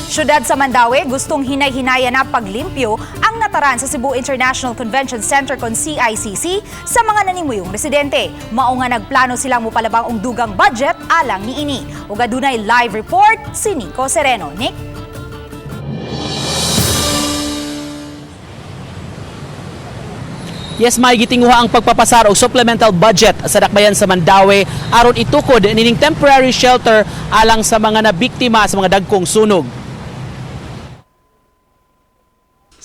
Syudad sa Mandaue gustong hinay-hinaya na paglimpyo ang nataran sa Cebu International Convention Center kon CICC sa mga nanimuyong residente. Mao nga nagplano silang mopalabang og dugang budget alang niini. Ug adunay live report si Nico Sereno. Nick? Yes, may gitinguha ang pagpapasar og supplemental budget sa dakbayan sa Mandaue aron itukod nining temporary shelter alang sa mga nabiktima sa mga dagkong sunog.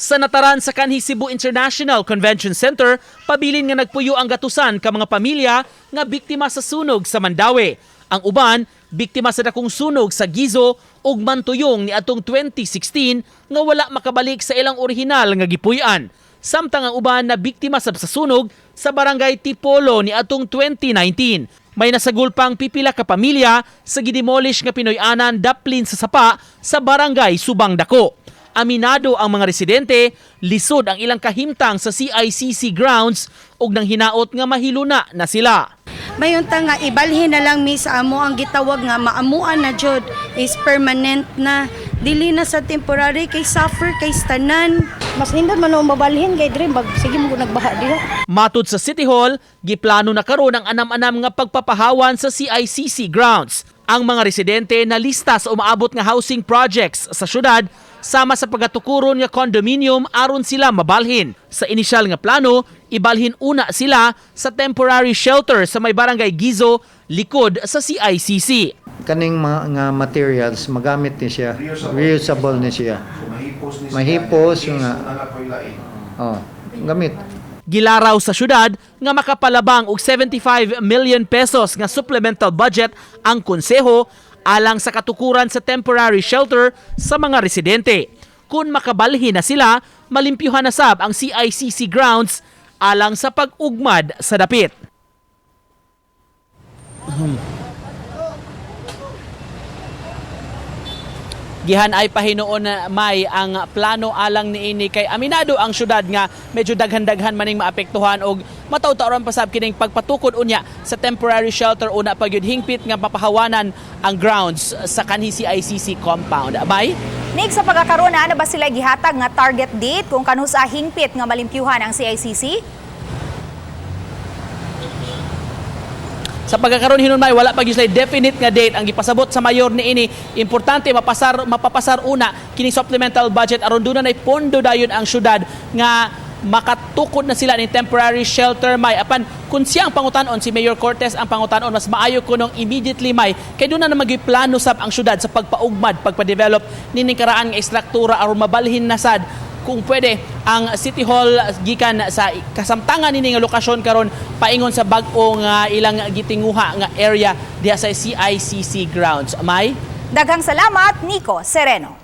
Sa nataran sa kanhi Cebu International Convention Center, pabilin nga nagpuyo ang gatusan ka mga pamilya nga biktima sa sunog sa Mandaue. Ang uban, biktima sa dakong sunog sa Gizo ug Mantuyong niadtong 2016 nga wala makabalik sa ilang orihinal nga gipuy-an. Samtang ang uban na biktima sab sa sunog sa barangay Tipolo niadtong 2019. May nasagul pang pipila ka pamilya sa gidemolish nga Pinoy-anan daplin sa sapa sa barangay Subang Dako. Aminado ang mga residente, lisod ang ilang kahimtang sa CICC grounds ug nang hinaot nga mahiluna na sila. Mayon ta nga ibalhin na lang mi sa amo ang gitawag nga maamuan na jud is permanent na, dili na sa temporary kay suffer kay tanan. Mas nindot man ang mabalhin kay diri mag sige mo nagbaha diha. Matud sa City Hall, giplano na karon ang anam-anam nga pagpapahawan sa CICC grounds. Ang mga residente na lista sa umaabot nga housing projects sa syudad sama sa pagatukuron nga condominium aron sila mabalhin. Sa inisyal nga plano, ibalhin una sila sa temporary shelter sa may barangay Gizo, likod sa CICC. Kaning mga nga materials magamit ni siya, reusable ni siya. Mahipos nga. Oh, gamit. Gilaraw sa syudad nga makapalabang og 75 million pesos nga supplemental budget ang konseho alang sa katukuran sa temporary shelter sa mga residente. Kung makabalhin na sila, malimpyuhan na sab ang CICC grounds alang sa pag-ugmad sa dapit. Gihan ay pahinuon na may ang plano alang niini kay aminado ang syudad nga medyo daghan-daghan maning maapektuhan og mataw-tawran pa sab kining pagpatukod unya sa temporary shelter una pa gyud hingpit nga papahawanan ang grounds sa kanhi CICC compound. Bay? Nick, sa pagkakaroon na ano ba sila gihatag nga target date kung kanusa hingpit nga malimpyuhan ang CICC? Sa pagkakaroon hinunmay, wala pa gyud sila definite nga date ang gipasabot sa mayor niini. Importante mapasar mapapasar una kini supplemental budget aron duna nay pondo dayon ang syudad nga makatukod na sila ni temporary shelter, may. Apan kung siya ang pangutanon, si Mayor Cortez ang pangutanon, mas maayo kunong immediately, may, kay duna na magiplano sab ang syudad sa pagpaugmad, pagpa-develop nining karaan nga istruktura aron mabalhin na sad kung pwede ang City Hall gikan sa kasamtangan nini nga lokasyon karon paingon sa bag-o nga ilang gitinguha nga area diha sa CICC grounds. May. Daghang salamat, Nico Sereno.